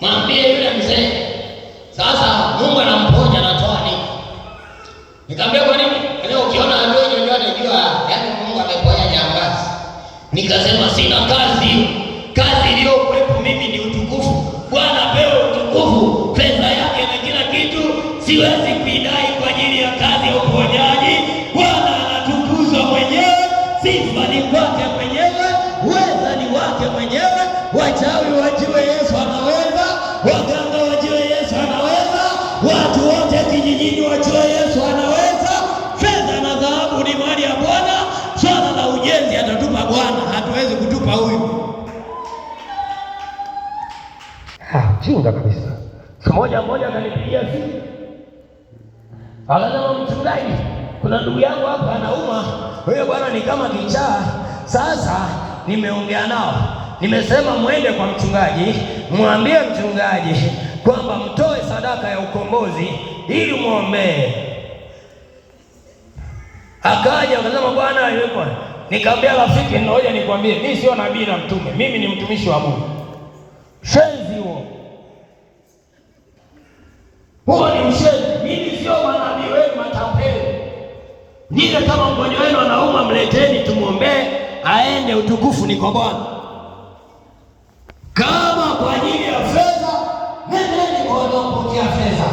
Mwambie yule mzee sasa Mungu anamponya anatoa nini? Nikamwambia kwa nini? Leo ukiona adui unajua anajua yaani Mungu ameponya jambazi. Nikasema sina kazi hiyo. Kazi iliyokuwepo mimi ni utukufu. Bwana apewe utukufu, fedha yake na kila kitu siwezi kuidai kwa ajili ya kazi ya uponyaji. Bwana anatukuzwa mwenyewe, sifa ni kwake mwenyewe, uweza ni wake mwenyewe. Wachawi wajue Yesu anaweza, waganga wajue Yesu anaweza, watu wote kijijini wajue Yesu anaweza. Fedha na dhahabu ni mali ya Bwana. Swala la ujenzi atatupa Bwana, hatuwezi kutupa huyu. Jinga kabisa. Siku moja mmoja akanipigia simu akasema, mchungaji, kuna ndugu yangu hapa anauma, huyo bwana ni kama kichaa. Sasa nimeongea nao, nimesema mwende kwa mchungaji, mwambie mchungaji kwamba mtoe sadaka ya ukombozi ili mwombee. Akaja akasema, bwana yuko. Nikamwambia rafiki, ngoja nikwambie, mimi sio nabii na mtume, mimi ni mtumishi wa Mungu. Shenzi huo huo ni ushenzi. Mimi sio manabii wenu matapeli. Nyie kama mgonjwa wenu anauma, mleteni tumwombee aende, utukufu ni kwa Bwana. Kama kwa ajili ya fedha, nendeni kwa wanaopokea fedha.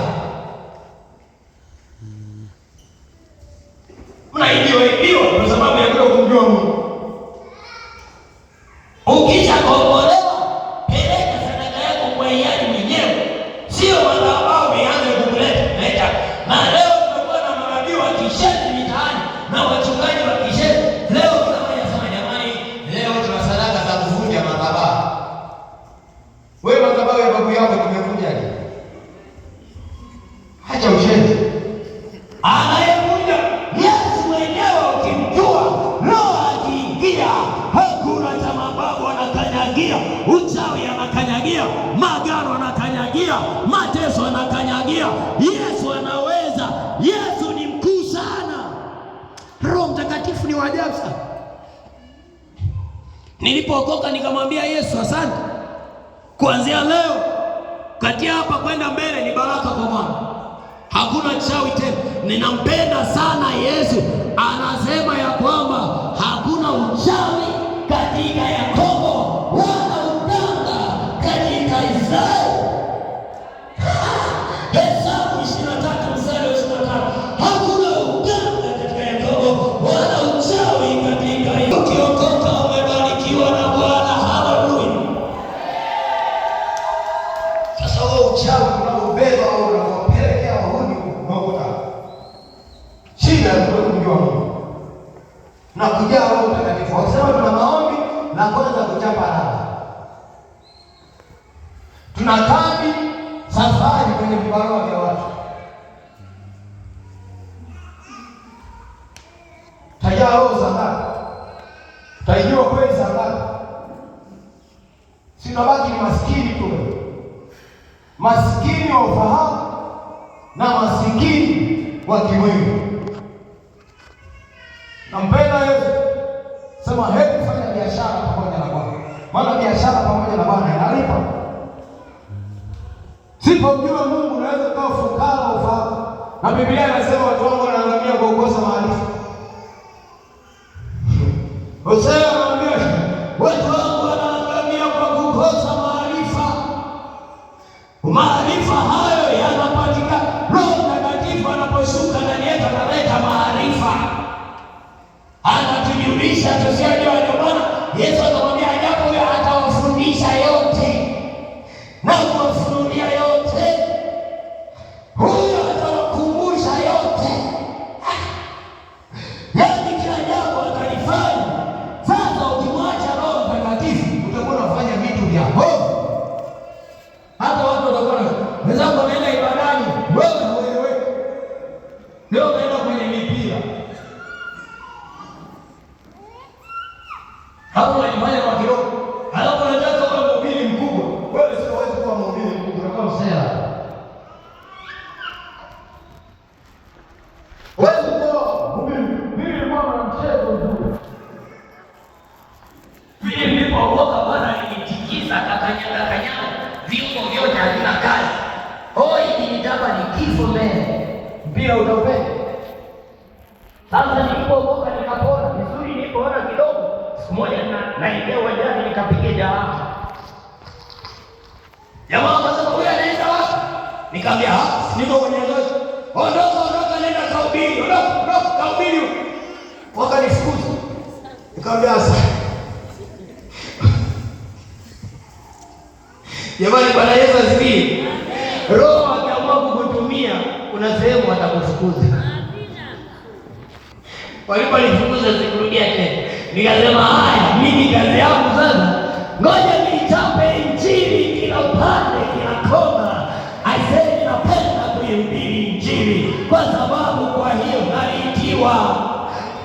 Mnaibiwa ibiwa kwa sababu ya kuto kumjua Mungu. Ukishakombolewa, peleka sadaka yako kwa hiari mwenyewe, sio madhabahu ianze kukuleta leta. Na leo tumekuwa na manabii wa kishenzi mitaani na wachungaji wa kishenzi. Leo kila mmoja anasema jamani, leo tuna sadaka za kuvunja madhabahu. Wewe madhabahu ya babu yako tumevunjaje? Acha ushenzi. Anayevunja Yesu mwenyewe, ukimjua roho akiingia, hakuna cha mababu anakanyagia, uchawi anakanyagia, magano anakanyagia, mateso anakanyagia. Yesu anaweza. Yesu ni mkuu sana. Roho Mtakatifu ni wa ajabu sana. Nilipookoka nikamwambia Yesu, asante, kuanzia leo katia hapa kwenda mbele ni baraka kwa Bwana, hakuna chawi tena. Ninampenda sana Yesu, anasema ya kwamba hakuna uchawi katika Yakobo wala uganga katika Israeli. Hesabu 23 mstari wa 25, hakuna uganga katika Yakobo wala uchawi katika Israeli. Ukiokoka umebarikiwa na Bwana. Haleluya! Sasa huo uchawi unaobeba au unaopelekea wahuni unaokota. Shida ya kumjua Mungu na kujaa Roho Mtakatifu. Wakisema tuna maombi na kwanza kuchapa raba. Tuna kambi safari kwenye vibarua vya watu. Tajaa roho za ngapi? Taijua kweli za ngapi? Si unabaki ni maskini tu wewe. Maskini wa ufahamu na masikini wa kimwili. Nampenda Yesu. Sema hebu fanya biashara pamoja na Bwana. Maana biashara pamoja na Bwana inalipa. Sipomjua Mungu unaweza kuwa fukara wa ufahamu. Na Biblia inasema watu wangu wanaangamia kwa kukosa maarifa. Hosea anaambia watu wangu wanaangamia kwa kukosa maarifa. Maarifa hayo yanapatikana Roho Mtakatifu anaposhuka ndani yetu, analeta maarifa, anatujulisha tusiyojua. Ndio maana Yesu akamwambia ajapo huyo atawafundisha yote na kuwafunulia yote, huyo atawakumbusha yote. Yaani kila jambo atalifanya. Sasa Mpira utaupenda? Sasa nilipookoka nikapona vizuri, nilipoona kidogo, siku moja naingia uwanjani nikapiga jamaa. Jamaa akasema, huyu anaenda wapi? Nikamwambia, niko kwenye zoezi. Ondoka, ondoka, nenda kahubiri. Ondoka, ondoka, kahubiri. Wakanifukuza. Nikamwambia sasa. Jamani, Bwana Yesu asifiwe. Roho akiamua kukutumia, kuna sehemu atakufukuza. Waliponifukuza sikurudia tena. Nikasema haya, mimi kazi yangu sasa, ngoja niichape injili kila upande, kila kona. Aisee, ninapenda kuihubiri injili kwa sababu kwa hiyo naliitiwa.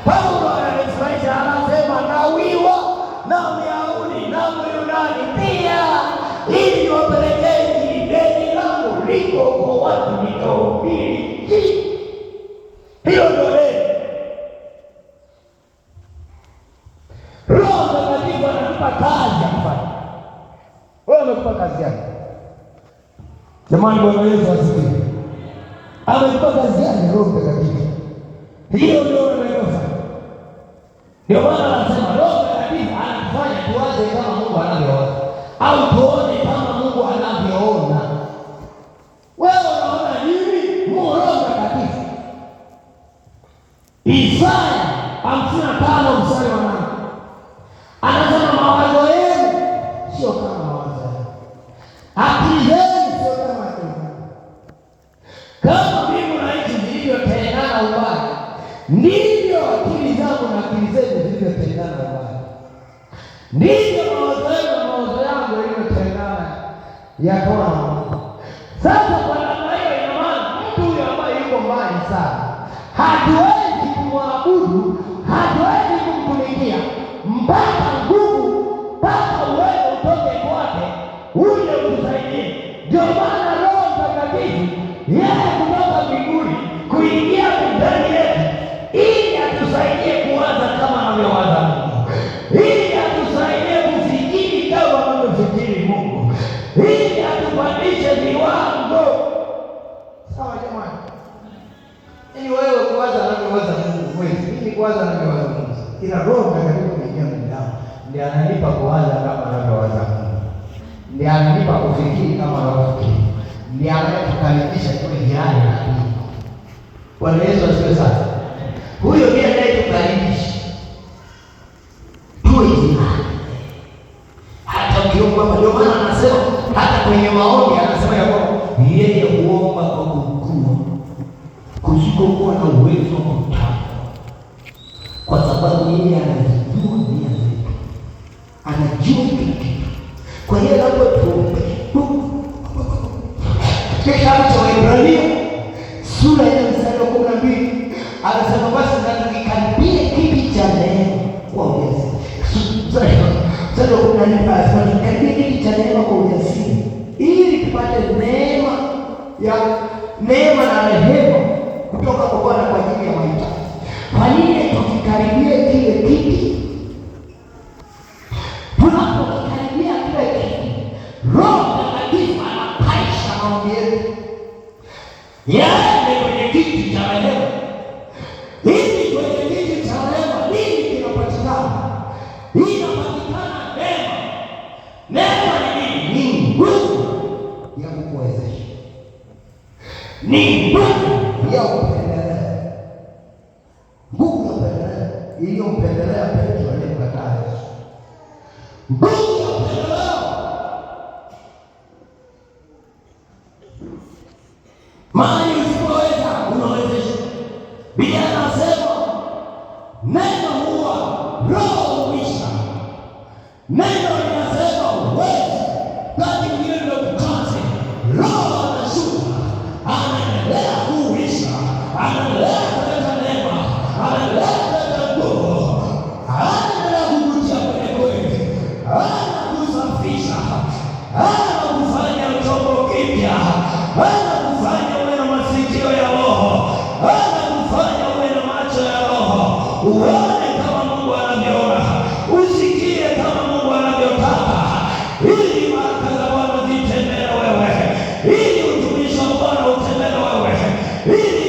Paulo ananifurahisha, anasema nawiwa na Myahudi na Myunani pia, ili niwapelekee injili. Deni langu liko kwa watu nikaohubiri injili. Hilo ndio deni. Roho Mtakatifu anampa kazi ya kufanya. Wewe amekupa kazi gani? Jamani, Bwana Yesu asifiwe. Amekupa kazi gani Roho Mtakatifu? Hiyo ndio unayofanya. Ndio maana anasema Roho Mtakatifu anatufanya tuwaze kama Mungu anavyoona, au tuone kama Mungu anavyoona. Wewe unaona nini? Mungu Roho Mtakatifu. Isaya 55 mstari wa 8 anasema mawazo yenu sio kama mawazo yangu, akili zenu sio kama akili zangu. Kama mbingu na nchi zilivyotengana umbali, ndivyo akili zangu na akili zenu zilivyotengana umbali, ndivyo mawazo yenu na mawazo yangu yalivyotengana yakawa na Mungu. Sasa kwa namna hiyo, ina maana mtu huyo ambaye yuko mbali sana, hatuwezi kumwabudu, hatuwezi kumtumikia mpaka nguvu, mpaka uwezo utoke kwake uje utusaidie. Ndio maana Roho Mtakatifu yeye kutoka mbinguni kuingia ndani yetu ili atusaidie kuwaza kama anavyowaza Mungu, ili atusaidie kufikiri kama anavyofikiri Mungu, ili atupandishe viwango. Sawa jamani? Yaani wewe kuwaza anavyowaza Mungu kweli, mimi kuwaza anavyowaza Mungu, ila Roho Mtakatifu kuingia ndani ndiye ananipa kuwaza kama anavyowaza Mungu, ndiye ananipa kufikiri kama anavyofikiri, ndiye anayetukaribisha tuwe jirani na Mungu. Bwana Yesu asifiwe sana. Huyo ndiye anayetukaribisha tuwe jirani. Hata ukiomba, ndio maana anasema hata kwenye maombi anasema ya kwamba yeye huomba kwa kukua kusikokuwa na uwezo wa kutamka, kwa sababu yeye anazijua nia zetu, anajua kila kitu. Kwa hiyo anapotuombea, kitabu cha Waebrania sura ya mstari wa 12 anasema basi na tukikaribie kiti cha neema kwa ujasiri. Mstari wa 14 anasema tukikaribie kiti cha neema kwa ujasiri, ili tupate neema ya neema na rehema kutoka kwa Bwana kwa ajili ya mahitaji. Kwa nini tukikaribie kile kiti? Tunapokikaribia kile kiti, Roho Mtakatifu anapaisha maombi yetu yaende kwenye kiti cha rehema. Ili kwenye kiti cha rehema nini kinapatikana? Inapatikana neema. Neema ni nini? Ni nguvu ya kukuwezesha, ni nguvu ya kupendelea, nguvu ya kupendelea iliyompendelea Petro aliyemkataa Yesu, nguvu ya upendeleo. Mahali usipoweza unawezesha. Biblia inasema neno huwa roho huisha. Neno linasema uwezi, bali mwingine ndio kukaze. Roho anashuka, anaendelea kuuisha, anaendelea kuleta neema, anaendelea kuleta nguvu, anaendelea kukutia kwenye kweli, anakusafisha, anakufanya chombo kipya, anakufanya uwe na masikio ya roho, anakufanya uwe na macho ya roho, uone kama Mungu anavyoona, usikie kama Mungu anavyotaka, ili baraka za Bwana zitembee wewe, ili utumishi wa Bwana utembee wewe, ili